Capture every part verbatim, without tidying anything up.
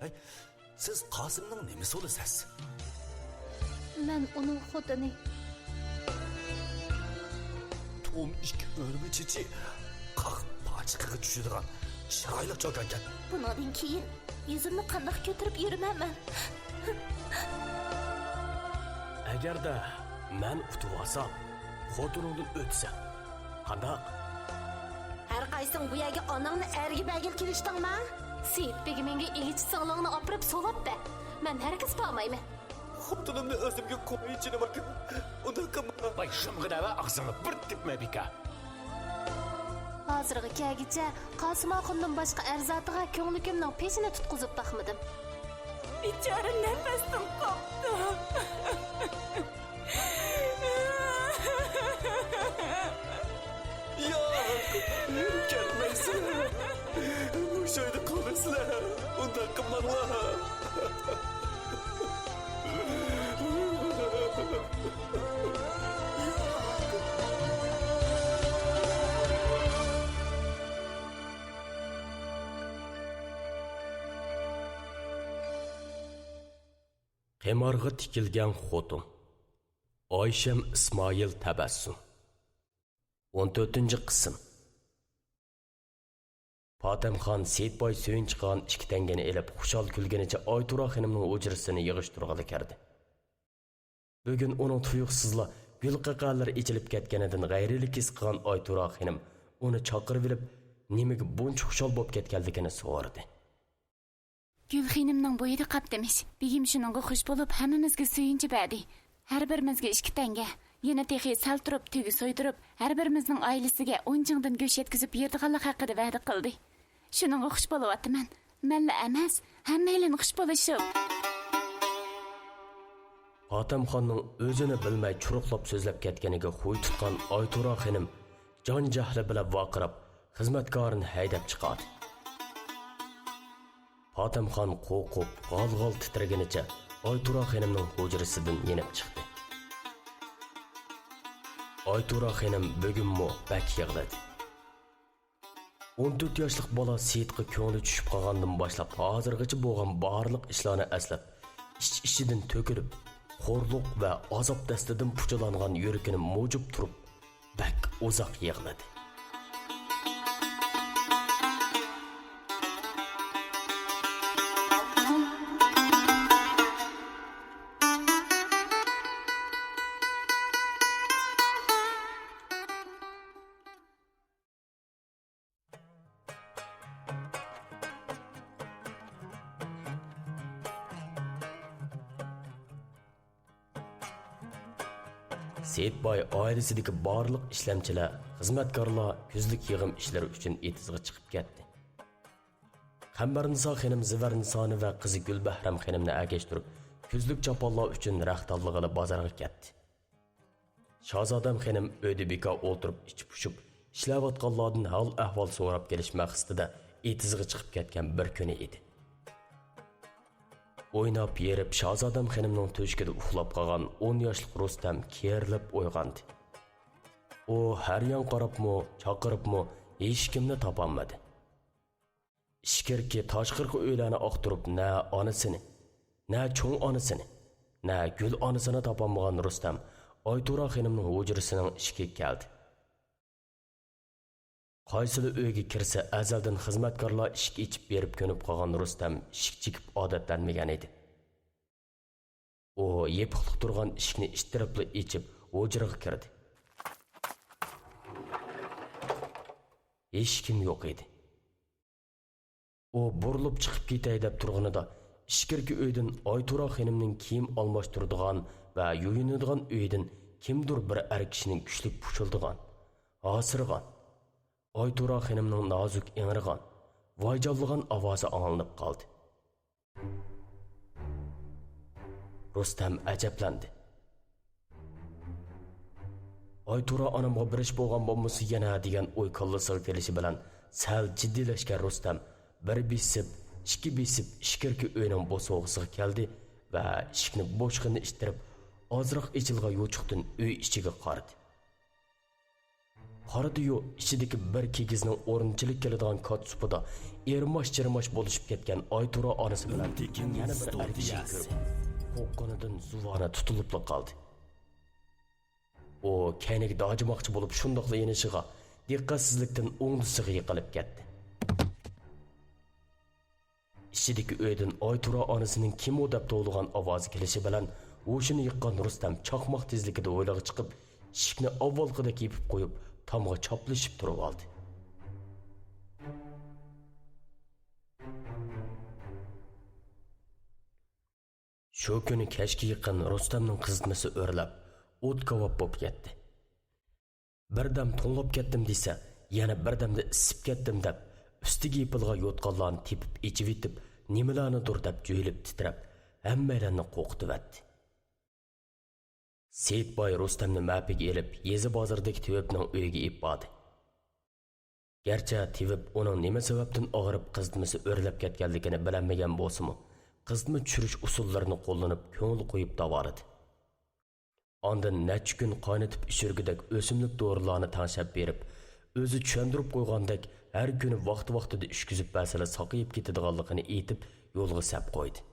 ھەي، سىز قاسىمنىڭ نېمىسى بولىسىز؟ مەن ئۇنىڭ خوتۇنى. تۇم ئىككى ئۆرمە چېچى قاق پاچىقىغا چۈشىدىغان چىرايلىق چوكانكەن. بۇنىڭدىن كېيىن يۈزۈمنى قانداق كۆتۈرۈپ يۈرىمەن مەن؟ ئەگەردە مەن ئۇتۇۋالسام، خوتۇنۇڭدىن ئۆتىسەن. قانداق؟ ھەر قايسىڭ بۇ يەرگە ئاناڭنى ئەرگە بەرگىلى كېلىشتىڭما؟ سېيىت بېگىمىڭگە ئىگىچى سىڭلىڭنى ئاپىرىپ سولاپ بەر. مەن ھەرگىز بارمايمەن. خوتۇنۇمنى ئۆزۈمگە قوي، جېنىم ئاكا. ئۇنداق قىلما. ۋاي، شۇمغا دەۋە ئاغزىڭنى بىر تۈگمە، بىكار. ھازىرغا كەلگۈچە قاسىم ئاخۇننىڭ باشقا ئەر زاتىغا كۆڭلىكىمنىڭ پېشىنى تۇتقۇزۇپ باقمىدىم. بىچارە نەپەستىن قاپتۇ. ياق، كەتمەيسىلەر. مۇشۇ ئۆيدە قالىسىلەر. ئۇنداق قىلماڭلار. قىمارغا تىكىلگەن خوتۇن. ئايشەم ئىسمائىل تەبەسسۇم. ئون تۆتىنچى قىسىم. پاتەمخان سېيىتباي سۆيۈنچى قىلغان ئىككى تەڭگىنى ئېلىپ، خۇشال كۈلگىنىچە ئايتۇرا خېنىمنىڭ ھۇجرىسىنى يىغىشتۇرغىلى كىردى. بۈگۈن ئۇنىڭ تۇيۇقسىزلا گۈل قەقەلىرى ئېچىلىپ كەتكىنىدىن غەيرىيلىك ھېس قىلغان ئايتۇرا خېنىم ئۇنى چاقىرىۋېلىپ، نېمىگە بۇنچە خۇشال بولۇپ كەتكەنلىكىنى سورىدى. گۈل خېنىمنىڭ بويىدا قاپتىمىش. بېگىم شۇنىڭغا خۇش بولۇپ، ھەممىمىزگە سۆيۈنچى بەردى. ھەر بىرىمىزگە ئىككى تەڭگە، يەنە تېخى سەل تۇرۇپ تۆگە سويدۇرۇپ، ھەر بىرىمىزنىڭ ئائىلىسىگە ئون جىڭدىن گۆش يەتكۈزۈپ بېرىدىغانلىق ھەققىدە ۋەدە قىلدى. شۇنىڭغا خۇش بولۇۋاتىمەن. مەنلا ئەمەس، ھەممەيلەن خۇش بولۇشۇپ. پاتەمخاننىڭ ئۆزىنى بىلمەي چۇرۇقلاپ سۆزلەپ كەتكىنىگە خۇي تۇتقان ئايتۇرا خېنىم جان جەھلى بىلەن ۋارقىراپ، خىزمەتكارىنى ھەيدەپ چىقاردى. پاتەمخان قورقۇپ، غال-غال تىترىگىنىچە ئايتۇرا خېنىمنىڭ ھۇجرىسىدىن يېنىپ چىقتى. ئايتۇرا خېنىم بۈگۈنمۇ بەك يىغلىدى. ئون تۆت ياشلىق بالا سېيىتقا كۆڭلى چۈشۈپ قالغاندىن باشلاپ، ھازىرغىچە بولغان بارلىق ئىشلارنى ئەسلەپ، ئىچ-ئىچىدىن تۆكۈلۈپ، خورلۇق ۋە ئازاب دەستىدىن پۇچىلانغان يۈرىكىنى مۇجۇپ تۇرۇپ، بەك ئۇزاق يىغلىدى. سېيىتباي ئائىلىسىدىكى بارلىق ئىشلەمچىلەر، خىزمەتكارلار كۈزلۈك يىغىم ئىشلىرى ئۈچۈن ئېتىزغا چىقىپ كەتتى. قەمبەرنىسا خېنىم زىۋەرنىسانى ۋە قىزى گۈلبەھرەم خېنىمنى ئەگەشتۈرۈپ، كۈزلۈك چاپانلار ئۈچۈن رەخت تاللىغىلى بازارغا كەتتى. شازادەم خېنىم ئۆيدە بىكار ئولتۇرۇپ، ئىچى پۇشۇپ، ئىشلەۋاتقانلاردىن ھال-ئەھۋال سوراپ كېلىش مەقسىتىدە ئېتىزغا چىقىپ كەتكەن بىر كۈنى ئىدى. ئويناپ-يېرىپ، شازادەم خېنىمنىڭ تۆشىكىدە ئۇخلاپ قالغان ئون ياشلىق رۇستەم كېرىلىپ ئويغاندى. ئۇ ھەر يان قاراپمۇ، چاقىرىپمۇ، ھېچكىمنى تاپالمىدى. ئىچكىرىكى تاشقىرىقى ئۆيلەرنى ئاختۇرۇپ، نە ئانىسىنى، نە چوڭ ئانىسىنى، نە گۈل ئانىسىنى تاپالمىغان رۇستەم ئايتۇرا خېنىمنىڭ ھۇجرىسىنىڭ ئىشىكىگە كەلدى. قايسىلا ئۆيگە كىرسە، ئەزەلدىن خىزمەتكارلار ئىشىك ئېچىپ بېرىپ كۆنۈپ قالغان رۇستەم ئىشىك چېكىپ ئادەتلەنمىگەن ئىدى. ئۇ يېپىقلىق تۇرغان ئىشىكنى ئىتتىرىپلا ئېچىپ، ھۇجرىغا كىردى. ھېچكىم يوق ئىدى. ئۇ بۇرۇلۇپ چىقىپ كېتەي دەپ تۇرغىنىدا، ئىچكىرىكى ئۆيدىن ئايتۇرا خېنىمنىڭ كىيىم ئالماشتۇرىدىغان ۋە يۇيۇنىدىغان ئۆيدىن كىمدۇر بىر ئەر كىشىنىڭ كۈچلۈك پۇشۇلدىغان، ھاسىرىغان، ئايتۇرا خېنىمنىڭ نازۇك ئىڭرىغان، ۋايجانلىغان ئاۋازى ئاڭلىنىپ قالدى. رۇستەم ئەجەبلەندى. ئايتۇرا ئانامغا بىر ئىش بولغان بولمىسا يەنە دېگەن ئوي كاللىسىغا كېلىشى بىلەن سەل جىددىيلەشكەن رۇستەم بىر بېسىپ، ئىككى بېسىپ ئىچكىرىكى ئۆينىڭ بوسۇغىسىغا كەلدى ۋە ئىشىكنى بوشقىنە ئىتتىرىپ، ئازراق ئېچىلغان يوچۇقتىن ئۆي ئىچىگە قارىدى. قارا تۇيۇ ئىچىدىكى بىر كىگىزنىڭ ئورنىچىلىك كېلىدىغان كات سۇپىدا ئېرماش-چىرماش بولۇشۇپ كەتكەن ئايتۇرا ئانىسى بىلەن يەنە بىر ئەر كىشىنى كۆرۈپ، قورققىنىدىن زۇۋانى تۇتۇلۇپلا قالدى. ئۇ كەينىگە داجىماقچى بولۇپ شۇنداقلا يېنىشىغا، دىققەتسىزلىكتىن ئوڭدىسىغا يىقىلىپ كەتتى. ئىچىدىكى ئۆيدىن ئايتۇرا ئانىسىنىڭ «كىم ئۇ؟» دەپ توۋلىغان ئاۋازى كېلىشى بىلەن ھوشىنى يىغقان رۇستەم چاقماق تېزلىكىدە ھويلىغا چىقىپ، ئىشىكنى ئاۋۋالقىدەك يېپىپ قويۇپ، تامغا چاپلىشىپ تۇرۇۋالدى. شۇ كۈنى كەچكە يېقىن رۇستەمنىڭ قىزىتمىسى ئۆرلەپ، ئوت كاۋاپ بولۇپ كەتتى. بىردەم توڭلاپ كەتتىم دېسە، يەنە بىردەمدە ئىسسىپ كەتتىم دەپ، ئۈستىگە يېپىلغان يوتقانلارنى تېپىپ ئېچىۋېتىپ، نېمىلەرنىدۇر دەپ جۆيلۈپ تىترەپ، ھەممەيلەننى قورقۇتۇۋەتتى. سېيىت باي رۇستەمنى مەپىگە ئېلىپ، يېزا بازىرىدىكى تېۋىپنىڭ ئۆيىگە ئېلىپ باردى. گەرچە تېۋىپ ئۇنىڭ نېمە سەۋەبتىن ئاغرىپ قىزىتمىسى ئۆرلەپ كەتكەنلىكىنى بىلەلمىگەن بولسىمۇ، قىزىتما چۈشۈرۈش ئۇسۇللىرىنى قوللىنىپ كۆڭۈل قويۇپ داۋالىدى. ئاندىن نەچچە كۈن قاينىتىپ ئىچۈرگۈدەك ئۆسۈملۈك دورىلارنى تەڭشەپ بېرىپ، ئۆزى چۈشەندۈرۈپ قويغاندەك ھەر كۈنى ۋاقتى-ۋاقتىدا ئىچكۈزۈپ بەرسىلا ساقىيىپ كېتىدىغانلىقىنى ئېيتىپ يولغا سەپ قويدى.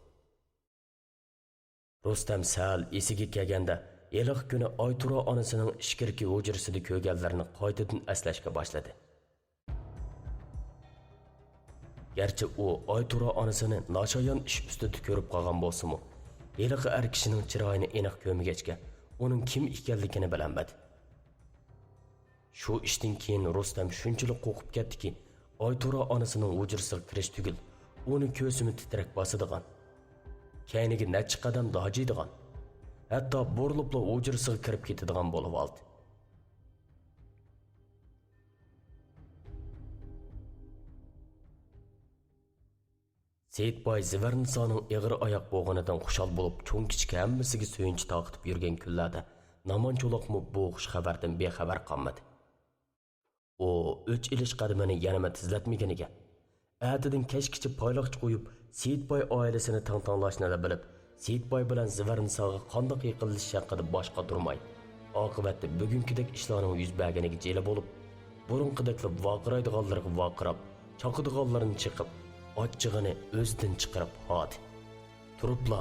رۇستەم سەل ئېسىگە كەلگەندە، ھېلىقى كۈنى ئايتۇرا ئانىسىنىڭ ئىچكىرىكى ھۇجرىسىدا كۆرگەنلىرىنى قايتىدىن ئەسلەشكە باشلىدى. گەرچە ئۇ ئايتۇرا ئانىسىنى ناشايان ئىش ئۈستىدە كۆرۈپ قالغان بولسىمۇ، ھېلىقى ئەر كىشىنىڭ چىرايىنى ئېنىق كۆرمىگەچكە، ئۇنىڭ كىم ئىكەنلىكىنى بىلەلمىدى. شۇ ئىشتىن كېيىن رۇستەم شۇنچىلىك قورقۇپ كەتتىكى، ئايتۇرا ئانىسىنىڭ ھۇجرىسىغا كىرىش تۈگۈل، ئۇنى كۆرسىمۇ تىترەك باسىدىغان، كەينىگە نەچچە قەدەم داجىيدىغان، ھەتتا بۇرۇلۇپلا ھۇجرىسىغا كىرىپ كېتىدىغان بولۇۋالدى. سېيىت باي زىۋەرنىسانىڭ ئېغىر ئاياق بولغىنىدىن خۇشال بولۇپ، چوڭ-كىچىك ھەممىسىگە سۆيۈنچ تارقىتىپ يۈرگەن كۈنلەردە نامان چولاقمۇ بۇ خۇش خەۋەردىن بىخەۋەر قالمىدى. ئۇ ئۆچ ئېلىش قەدىمىنى يەنىمۇ تېزلەتمىگىنىگە، ئەتىدىن كەچكىچە پايلاقچە قويۇپ، سېيىت باي ئائىلىسىنى تەڭ-تەڭلاشنىلا بىلىپ، سېيىت باي بىلەن زىۋەرنىساغا قانداق يېقىنلىشىش ھەققىدە باش قاتۇرماي، ئاقىۋەتتە بۈگۈنكىدەك ئىشلارنىڭ يۈز بەرگىنىگە جىلە بولۇپ، بۇرۇنقىدەكلا ۋارقىرايدىغانلىرىغا ۋارقىراپ، چاقىدىغانلىرىنى چېقىپ، ئاچچىقىنى ئۆزىدىن چىقىرىپ ھاردى. تۇرۇپلا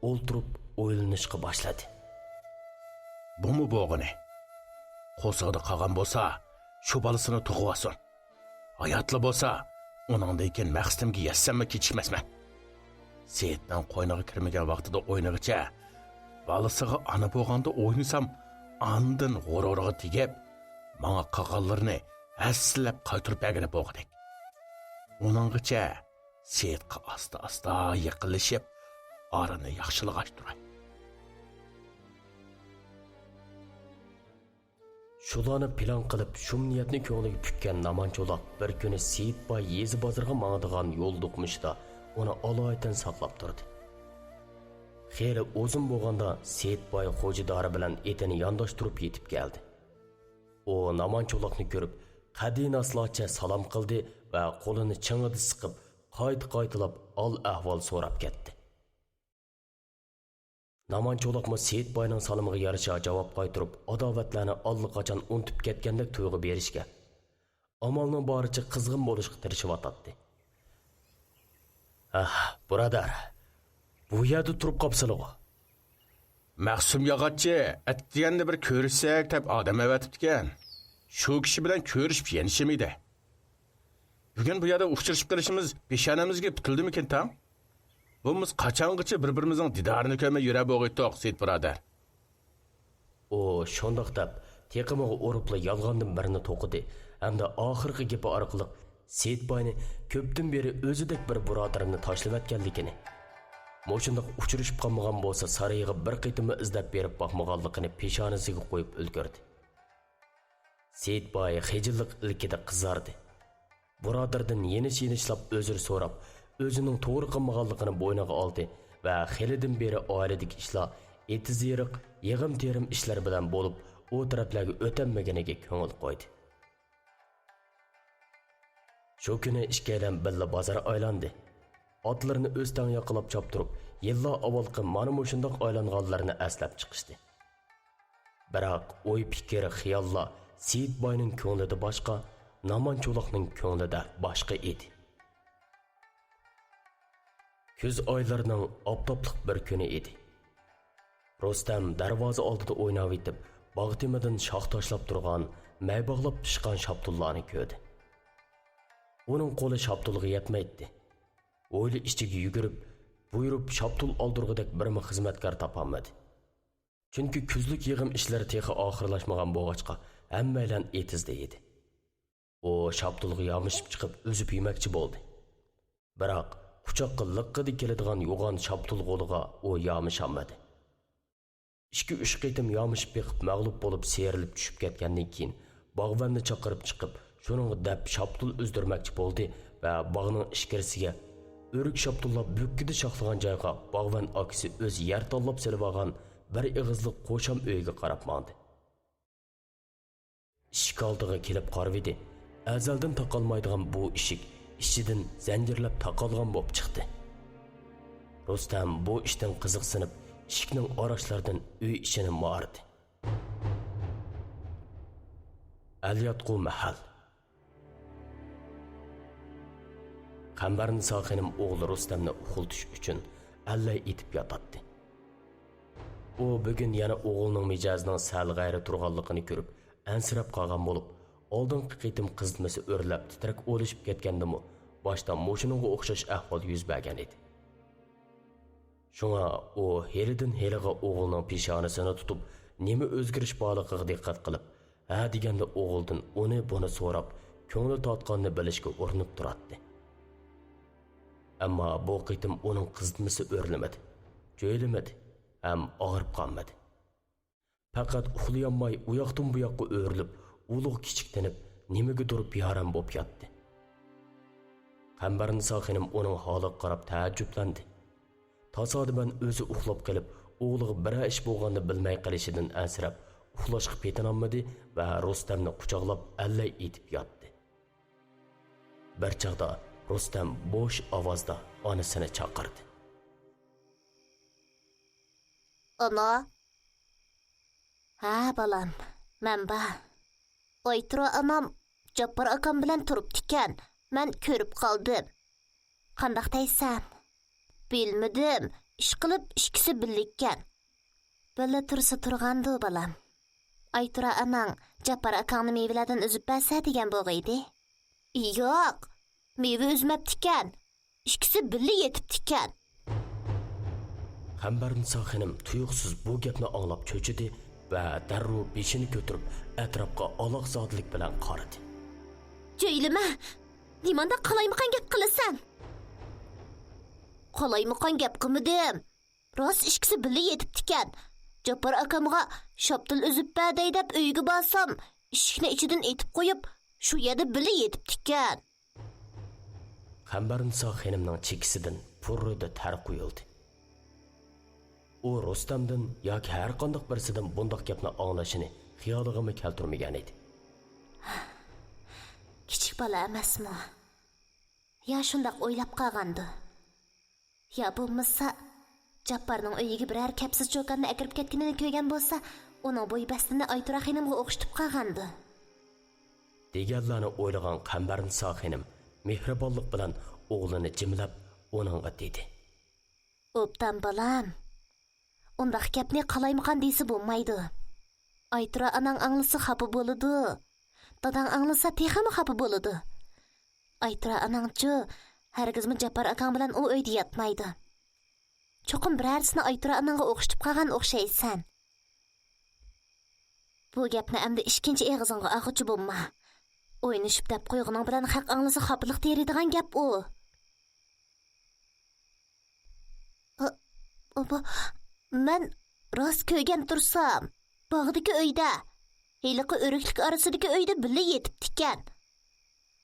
ئولتۇرۇپ ئويلىنىشقا باشلىدى. بۇمۇ بولغىنى. قورسىقىدا قالغان بولسا، شۇ بالىسىنى تۇغۇۋالسۇن. ھاياتلا بولسا، ئۇنىڭدىن كېيىن مەقسىتىمگە يەتسەممۇ كېچىكمەسمەن. سېيىتنىڭ قوينىغا كىرمىگەن ۋاقتىدا ئوينىغىچە، بالىسىغا ئانا بولغاندا ئوينىسام، ئاندىن غۇرۇرىغا تېگىپ، ماڭا قىلغانلىرىنى ھەسسىلەپ قايتۇرۇپ بەرگىلى بولغۇدەك. ئۇنىڭغىچە سېيىتقا ئاستا-ئاستا يېقىنلىشىپ، ئارىنى ياخشىلىغاچ تۇراي. شۇلارنى پىلان قىلىپ، شۇم نىيەتنى كۆڭلىگە پۈككەن نامان چولاق بىر كۈنى سېيىت باي يېزا بازىرىغا ماڭىدىغان يول دوقمۇشىدا ئۇنى ئالايىتەن ساقلاپ تۇردى. خېلى ئۇزۇن بولغاندا سېيىت باي خوجا دارى بىلەن ئېتىنى يانداشتۇرۇپ يېتىپ كەلدى. ئۇ نامان چولاقنى كۆرۈپ، قەدىناسلارچە سالام قىلدى ۋە قولىنى چىڭىدا سىقىپ، قايتا-قايتىلاپ ھال-ئەھۋال سوراپ كەتتى. نامان چولاقمۇ سېيىت باينىڭ سالىمىغا يارىشا جاۋاب قايتۇرۇپ، ئاداۋەتلەرنى ئاللىقاچان ئۇنتۇپ كەتكەندەك تۇيغۇ بېرىشكە، ئامالنىڭ بارىچە قىزغىن بولۇشقا تىرىشىۋاتاتتى. ھە، بۇرادەر، بۇ يەردە تۇرۇپ قاپسىلىغۇ؟ مەخسۇم ياغاچچى ئەتىگەندە بىر كۆرۈشسەك دەپ ئادەم ئەۋەتىپتىكەن. شۇ كىشى بىلەن كۆرۈشۈپ يېنىشىم ئىدى. بۈگۈن بۇ يەردە ئۇچرىشىپ قېلىشىمىز پېشانەمىزگە پۈتۈلدىمىكىن تاڭ؟ بولمىسا قاچانغىچە بىر-بىرىمىزنىڭ دىدارىنى كۆرمەي يۈرە بولغىيتتۇق، سېيىت بۇرادەر. ئۇ شۇنداق دەپ، تېقىمىغا ئۇرۇپلا يالغاندىن بىرنى توقۇدى ھەمدە ئاخىرقى گېپى ئارقىلىق سېيىت باينى كۆپتىن بېرى ئۆزىدەك بىر بۇرادىرىنى تاشلىۋەتكەنلىكىنى، مۇشۇنداق ئۇچرىشىپ قالمىغان بولسا سارىيىغا بىر قېتىممۇ ئىزدەپ بېرىپ باقمىغانلىقىنى پېشانىسىگە قويۇپ ئۈلگۈردى. سېيىت باي خىجىللىق ئىلكىدە قىزاردى. بۇرادىرىدىن يېنىش-يېنىشلاپ ئۆزرە سوراپ، ئۆزىنىڭ توغرا قىلمىغانلىقىنى بوينىغا ئالدى ۋە خېلىدىن بېرى ئائىلىدىكى ئىشلار ئېتىز-ئېرىق، يىغىم-تېرىم ئىشلىرى بىلەن بولۇپ، ئۇ تەرەپلەرگە ئۆتەلمىگىنىگە كۆڭۈل قويدى. شۇ كۈنى ئىككىيلەن بىللە بازار ئايلاندى. ئاتلىرىنى ئۆستەڭ ياقىلاپ چاپتۇرۇپ، يىللار ئاۋۋالقى مانا مۇشۇنداق ئايلانغانلىرىنى ئەسلەپ چىقىشتى. بىراق ئوي-پىكىر، خىياللار سېيىت باينىڭ كۆڭلىدە باشقا، نامان چولاقنىڭ كۆڭلىدە باشقا ئىدى. كۈز ئايلىرىنىڭ ئاپتاپلىق بىر كۈنى ئىدى. رۇستەم دەرۋازا ئالدىدا ئويناۋېتىپ، باغ تېمىدىن شاخ تاشلاپ تۇرغان، مەي باغلاپ پىشقان شاپتۇللارنى كۆردى. ئۇنىڭ قولى شاپتۇلغا يەتمەيتتى. ھويلا ئىچىگە يۈگۈرۈپ، بۇيرۇپ شاپتۇل ئالدۇرغۇدەك بىرمۇ خىزمەتكار تاپالمىدى. چۈنكى كۈزلۈك يىغىم ئىشلىرى تېخى ئاخىرلاشمىغان بولغاچقا، ھەممەيلەن ئېتىزدا ئىدى. ئۇ شاپتۇلغا يامىشىپ چىقىپ ئۈزۈپ يېمەكچى بولدى. بىراق، قۇچاققا لىققىدە كېلىدىغان يوغان شاپتۇل غولىغا ئۇ يامىشالمىدى. ئىككى-ئۈچ قېتىم يامىشىپ بېقىپ مەغلۇپ بولۇپ سىيرىلىپ چۈشۈپ كەتكەندىن كېيىن، باغۋەننى چاقىرىپ چىقىپ، شۇنىڭغا دەپ شاپتۇل ئۈزدۈرمەكچى بولدى ۋە باغنىڭ ئىچكىرىسىگە ئۆرۈك شاپتۇللار بۈككىدە شاخلىغان جايغا باغۋەن ئاكىسى ئۆزى يەر تاللاپ سېلىۋالغان بىر ئېغىزلىق قوشام ئۆيگە قاراپ ماڭدى. ئىشىك ئالدىغا كېلىپ قارىۋىدى. ئەزەلدىن تاقالمايدىغان بۇ ئىشىك ئىچىدىن زەنجىرلەپ تاقالغان بولۇپ چىقتى. رۇستەم بۇ ئىشتىن قىزىقسىنىپ، ئىشىكنىڭ ئاراشلىرىدىن ئۆي ئىچىنى ماراردى. ئەلياتقۇ مەھەل. قەمبەرنىسا خېنىم ئوغلى رۇستەمنى ئۇخلىتىش ئۈچۈن ئەللەي ئېتىپ ياتاتتى. ئۇ بۈگۈن يەنە ئوغلىنىڭ مىجەزىنىڭ سەل غەيرىي تۇرغانلىقىنى كۆرۈپ، ئەنسىرەپ قالغان بولۇپ، ئالدىنقى قېتىم قىزىتمىسى ئۆرلەپ تىترەك ئولىشىپ كەتكەندىمۇ، باشتا مۇشۇنىڭغا ئوخشاش ئەھۋال يۈز بەرگەن ئىدى. شۇڭا ئۇ ھېلىدىن ھېلىغا ئوغلىنىڭ پېشانىسىنى تۇتۇپ، نېمە ئۆزگىرىش بارلىقىغا دىققەت قىلىپ، ھە دېگەندە ئوغلىدىن ئۇنى بۇنى سوراپ، كۆڭلى تارتقاننى بىلىشكە ئۇرۇنۇپ تۇراتتى. ئەمما بۇ قېتىم ئۇنىڭ قىزىتمىسى ئۆرلىمىدى، جۆيلىمىدى ھەم ئاغرىپ قالمىدى. پەقەت ئۇخلىيالماي ئۇياقتىن بۇياققا ئۆرۈلۈپ، ئۇلۇغ كىچىك تىنىپ، نېمىگىدۇر بىئارام بولۇپ ياتتى. قەمبەرنىسا خېنىم ئۇنىڭ ھالىغا قاراپ تەئەججۈپلەندى. تاسادىپەن ئۆزى ئۇخلاپ قېلىپ، ئوغلىغا بىرەر ئىش بولغاننى بىلمەي قېلىشىدىن ئەنسىرەپ، ئۇخلاشقا پېتىنالمىدى ۋە رۇستەمنى قۇچاقلاپ ئەللەي ئېتىپ ياتتى. بىر چاغدا رۇستەم بوش ئاۋازدا ئانىسىنى چاقىردى. ئانا! ھە، بالام، مەن بار. ئايتۇرا ئانام جاپپار ئاكام بىلەن تۇرۇپتىكەن، مەن كۆرۈپ قالدىم. قانداق دەيسەن؟ بىلمىدىم، ئىشقىلىپ ئىككىسى بىللىكەن. بىللە تۇرسا تۇرغاندۇ، بالام. ئايتۇرا ئاناڭ جاپپار ئاكاڭنى مېۋىلەردىن ئۈزۈپ بەرسە دېگەن بولغىيدى. ياق، مېۋە ئۈزمەپتىكەن. ئىككىسى بىللە يېتىپتىكەن. قەمبەرنىسا خېنىم تۇيۇقسىز بۇ گەپنى ئاڭلاپ چۆچۈدى ۋە دەررۇ بېشىنى كۆتۈرۈپ ئەتراپقا ئالاقزادىلىك بىلەن قارىدى. جۆيلىمە! نېمانداق قالايمىقان گەپ قىلىسەن؟ قالايمىقان گەپ قىلمىدىم. راست ئىككىسى بىللە يېتىپتىكەن. جاپپار ئاكامغا شاپتۇل ئۈزۈپ بەر دەي دەپ ئۆيگە بارسام، ئىشىكنى ئىچىدىن ئېتىپ قويۇپ، شۇ يەردە بىللە يېتىپتىكەن. قەمبەرنىسا خېنىمنىڭ چېكىسىدىن پۇررىدە تەر قۇيۇلدى. ئۇ رۇستەمدىن ياكى ھەرقانداق بىرسىدىن بۇنداق گەپنى ئاڭلىشىنى خىيالىغىمۇ كەلتۈرمىگەن ئىدى. كىچىك بالا ئەمەسمۇ؟ يا شۇنداق ئويلاپ قالغاندۇ؟ يا بولمىسا، جاپپارنىڭ ئۆيىگە بىرەر كەپسىز چوكاننى ئەكىرىپ كەتكىنىنى كۆرگەن بولسا، ئۇنىڭ بوي-بەستىنى ئايتۇرا خېنىمغا ئوخشىتىپ قالغاندۇ؟ دېگەنلەرنى ئويلىغان قەمبەرنىسا خېنىم مېھرىبانلىق بىلەن ئوغلىنى جىملەپ، ئۇنىڭغا دېدى. ئوبدان بالام، ئۇنداق گەپنى قالايمىقان دېسە بولمايدۇ. ئايتۇرا ئاناڭ ئاڭلىسا خاپا بولىدۇ. داداڭ ئاڭلىسا تېخىمۇ خاپا بولىدۇ. ئايتۇرا ئاناڭچۇ، ھەرگىزمۇ جاپپار ئاكاڭ بىلەن ئۇ ئۆيدە ياتمايدۇ. چوقۇم بىرەرسىنى ئايتۇرا ئاناڭغا ئوخشىتىپ قالغان ئوخشايسەن. بۇ گەپنى ئەمدى ئىككىنچى ئېغىزىڭغا ئالغۇچى بولما. ئوينىشىپ دەپ قويغىنىڭ بىلەن خەق ئاڭلىسا خاپىلىق تېرىيدىغان گەپ ئۇ. ئا-، ئا-، بۇ، مەن راست كۆرگەن تۇرسام، باغدىكى ئۆيدە، ھېلىقى ئۆرۈكلۈك ئارىسىدىكى ئۆيدە بىللە يېتىپتىكەن.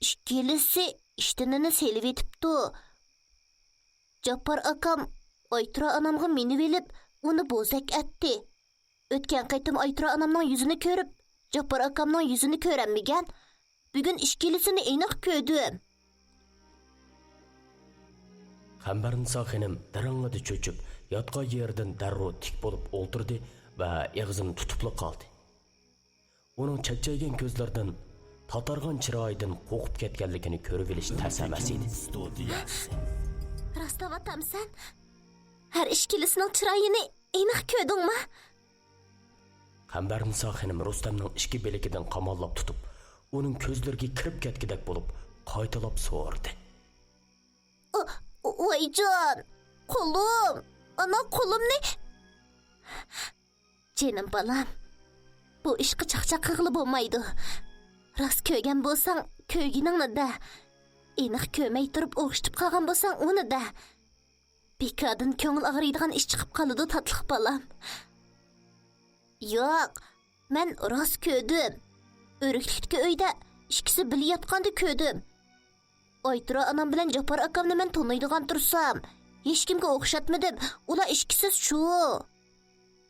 ئىككىلىسى ئىشتىنىنى سېلىۋېتىپتۇ. جاپپار ئاكام ئايتۇرا ئانامغا مىنىۋېلىپ، ئۇنى بوزەك ئەتتى. ئۆتكەن قېتىم ئايتۇرا ئانامنىڭ يۈزىنى كۆرۈپ، جاپپار ئاكامنىڭ يۈزىنى كۆرەلمىگەن. بۈگۈن ئىككىلىسىنى ئېنىق كۆردۈم. قەمبەرنىسا خېنىم دىرىڭڭىدە چۆچۈپ، ياتقان يېرىدىن دەررۇ تىك بولۇپ ئولتۇردى ۋە ئېغىزىنى تۇتۇپلا قالدى. ئۇنىڭ چەكچەيگەن كۆزلىرىدىن، تاتارغان چىرايىدىن قورقۇپ كەتكەنلىكىنى كۆرۈۋېلىش تەس ئەمەس ئىدى. راستلاۋاتامسەن؟ ھەر ئىككىلىسىنىڭ چىرايىنى ئېنىق كۆردۈڭمۇ؟ قەمبەرنىسا خېنىم رۇستەمنىڭ ئىككى بىلىكىدىن قاماللاپ تۇتۇپ، ئۇنىڭ كۆزلىرىگە كىرىپ كەتكۈدەك بولۇپ، قايتىلاپ سورىدى. ئۇ، ئۇ، ۋايجان، قولۇم، ئانا قولۇمنى. جېنىم بالام، بۇ ئىشقا چاقچاق قىلغىلى بولمايدۇ. راست كۆرگەن بولساڭ، كۆرگىنىڭنى دە. ئېنىق كۆرمەي تۇرۇپ ئوخشىتىپ قالغان بولساڭ، ئۇنى دە. بىكاردىن كۆڭۈل ئاغرىيدىغان ئىش چىقىپ قالىدۇ، تاتلىق بالام. ياق، مەن راست كۆردۈم. ئۆرۈكلۈكتىكى ئۆيدە ئىككىسى بىللە ياتقاندا كۆردۈم. ئايتۇرا ئانام بىلەن جاپار ئاكامنى مەن تونۇيدىغان تۇرسام، ھېچكىمگە ئوخشاتمىدىم. ئۇلار ئىككىسى شۇ.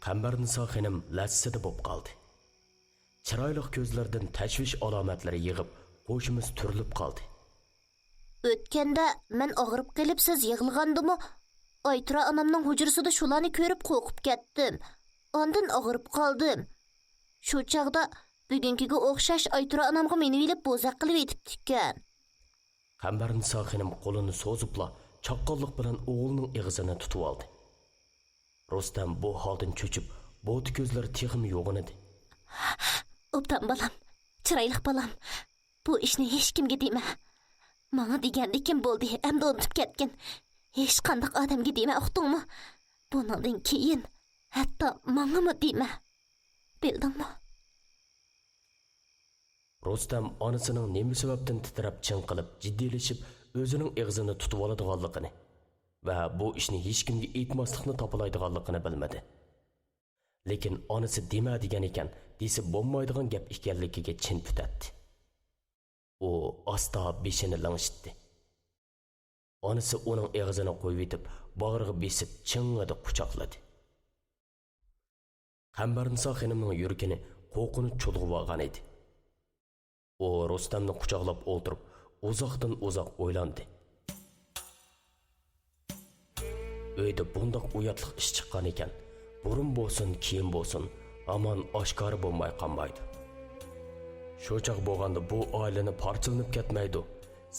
قەمبەرنىسا خېنىم لەرزىدە بولۇپ قالدى. چىرايلىق كۆزلىرىدىن تەشۋىش ئالامەتلىرى يېغىپ، ھوشىمىز تۈرۈلۈپ قالدى. ئۆتكەندە مەن ئاغرىپ قېلىپ سىز يىغلىغاندىمۇ، ئايتۇرا ئانامنىڭ ھۇجرىسىدا شۇلارنى كۆرۈپ قورقۇپ كەتتىم. ئاندىن ئاغرىپ قالدىم. شۇ چاغدا بۈگۈنكىگە ئوخشاش ئايتۇرا ئانامغا مېنىۋېلىپ بوزەك قىلىۋېتىپتىكەن. قەمبەرنىسا خېنىم قولىنى سوزۇپلا، چاققانلىق بىلەن ئوغلىنىڭ ئېغىزىنى تۇتۇۋالدى. رۇستەم بۇ ھالدىن چۆچۈپ، بوتە كۆزلىرى تېخىمۇ يوغىنىدى. ئوبدان بالام، چىرايلىق بالام، بۇ ئىشنى ھېچكىمگە دېمە. ماڭا دېگەندىكىن بولدى، ئەمدى ئۇنتۇپ كەتكىن. ھېچقانداق ئادەمگە دېمە، ئۇقتۇڭمۇ؟ بۇنىڭدىن كېيىن ھەتتا ماڭىمۇ دېمە. بىلدىڭمۇ؟ رۇستەم ئانىسىنىڭ نېمە سەۋەبتىن تىترەپ، چىڭقىلىپ، جىددىيلىشىپ، ئۆزىنىڭ ئېغىزىنى تۇتۇۋالىدىغانلىقىنى ۋە بۇ ئىشنى ھېچكىمگە ئېيتماسلىقنى تاپىلايدىغانلىقىنى بىلمىدى. لېكىن ئانىسى دېمە دېگەن ئىكەن، دېسە بولمايدىغان گەپ ئىكەنلىكىگە چىن پۈتەتتى. ئۇ ئاستا بېشىنى لىڭشىتتى. ئانىسى ئۇنىڭ ئېغىزىنى قويۇۋېتىپ، باغرىغا بېسىپ، چىڭڭىدە قۇچاقلىدى. قەمبەرنىسا خېنىمنىڭ يۈرىكىنى قورقۇنچ چۇلغىۋالغان ئىدى. ئۇ رۇستەمنى قۇچاقلاپ ئولتۇرۇپ، ئۇزاقتىن ئۇزاق ئويلاندى. ئۆيدە بۇنداق ئۇياتلىق ئىش چىققان ئىكەن، بۇرۇن بولسۇن، كېيىن بولسۇن، ھامان ئاشكارا بولماي قالمايدۇ. شۇ چاغ بولغاندا بۇ ئائىلىنى پارچىلىنىپ كەتمەيدۇ،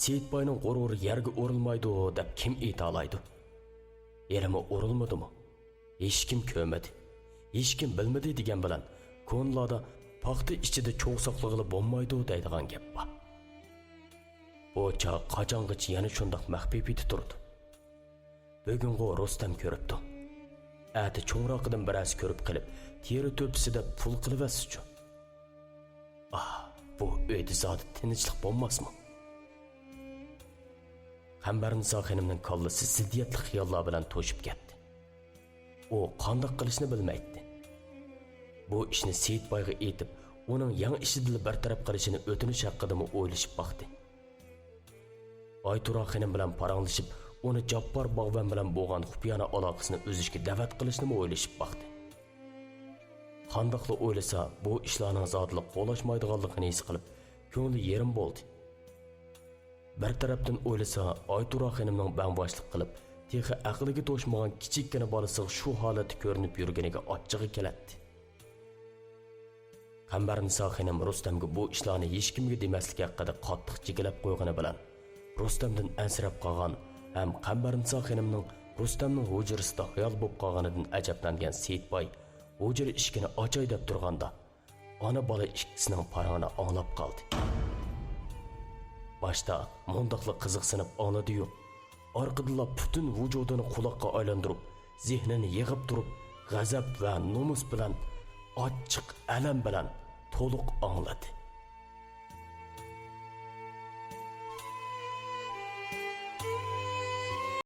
سېيىت باينىڭ غۇرۇرى يەرگە ئۇرۇلمايدۇ دەپ كىم ئېيتالايدۇ؟ ھېلىمۇ ئۇرۇلمىدىمۇ؟ ھېچكىم كۆرمىدى، ھېچكىم بىلمىدى دېگەن بىلەن، كونىلاردا پاختا ئىچىدە چوغ ساقلىغىلى بولمايدۇ دەيدىغان گەپ بار. بۇ چاغ قاچانغىچە يەنە شۇنداق مەخپىي پېتى تۇرىدۇ؟ بۈگۈنغۇ رۇستەم كۆرۈپتۇ. ئەتە چوڭراقىدىن بىرەرسى كۆرۈپ قېلىپ، تېرە تۆپىسىدە پۇل قىلىۋەتسىچۇ؟ ئاھ، بۇ ئۆيدە زادى تىنچلىق بولماسمۇ؟ قەمبەرنىسا خېنىمنىڭ كاللىسى زىددىيەتلىك خىياللار بىلەن توشۇپ كەتتى. ئۇ قانداق قىلىشنى بىلمەيتتى. بۇ ئىشنى سېيىت بايغا ئېيتىپ، ئۇنىڭ يەڭ ئىشىدىلا بىر تەرەپ قىلىشىنى ئۆتۈنۈش ھەققىدىمۇ ئويلىشىپ باقتى. ئايتۇرا خېنىم بىلەن پاراڭلىشىپ، ئۇنى جاپپار باغۋەن بىلەن بولغان خۇپىيانە ئالاقىسىنى ئۈزۈشكە دەۋەت قىلىشنىمۇ ئويلىشىپ باقتى. قانداقلا ئويلىسا، بۇ ئىشلارنىڭ زادىلا قولاشمايدىغانلىقىنى ھېس قىلىپ، كۆڭلى يېرىم بولدى. بىر تەرەپتىن ئويلىسا، ئايتۇرا خېنىمنىڭ بەڭباشلىق قىلىپ، تېخى ئەقلىگە توشمىغان كىچىككىنە بالىسىغا شۇ ھالەتتە كۆرۈنۈپ يۈرگىنىگە ئاچچىقى كېلەتتى. قەمبەرنىسا خېنىم رۇستەمگە بۇ ئىشلارنى ھېچكىمگە دېمەسلىك ھەققىدە قاتتىق جىكىلەپ قويغىنى بىلەن، رۇستەمدىن ئەنسىرەپ قالغان ھەم قەمبەرنىسا خېنىمنىڭ رۇستەمنىڭ ھۇجرىسىدا ھايال بولۇپ قالغىنىدىن ئەجەبلەنگەن سېيىتباي ھۇجرا ئىشىكىنى ئاچاي دەپ تۇرغاندا، ئانا-بالا ئىككىسىنىڭ پاراڭىنى ئاڭلاپ قالدى. باشتا مۇنداقلا قىزىقسىنىپ ئاڭلىدى-يۇ، ئارقىدىنلا پۈتۈن ۋۇجۇدىنى قۇلاققا ئايلاندۇرۇپ، زېھنىنى يىغىپ تۇرۇپ، غەزەپ ۋە نومۇس بىلەن، ئاچچىق ئەلەم بىلەن تولۇق ئاڭلىدى.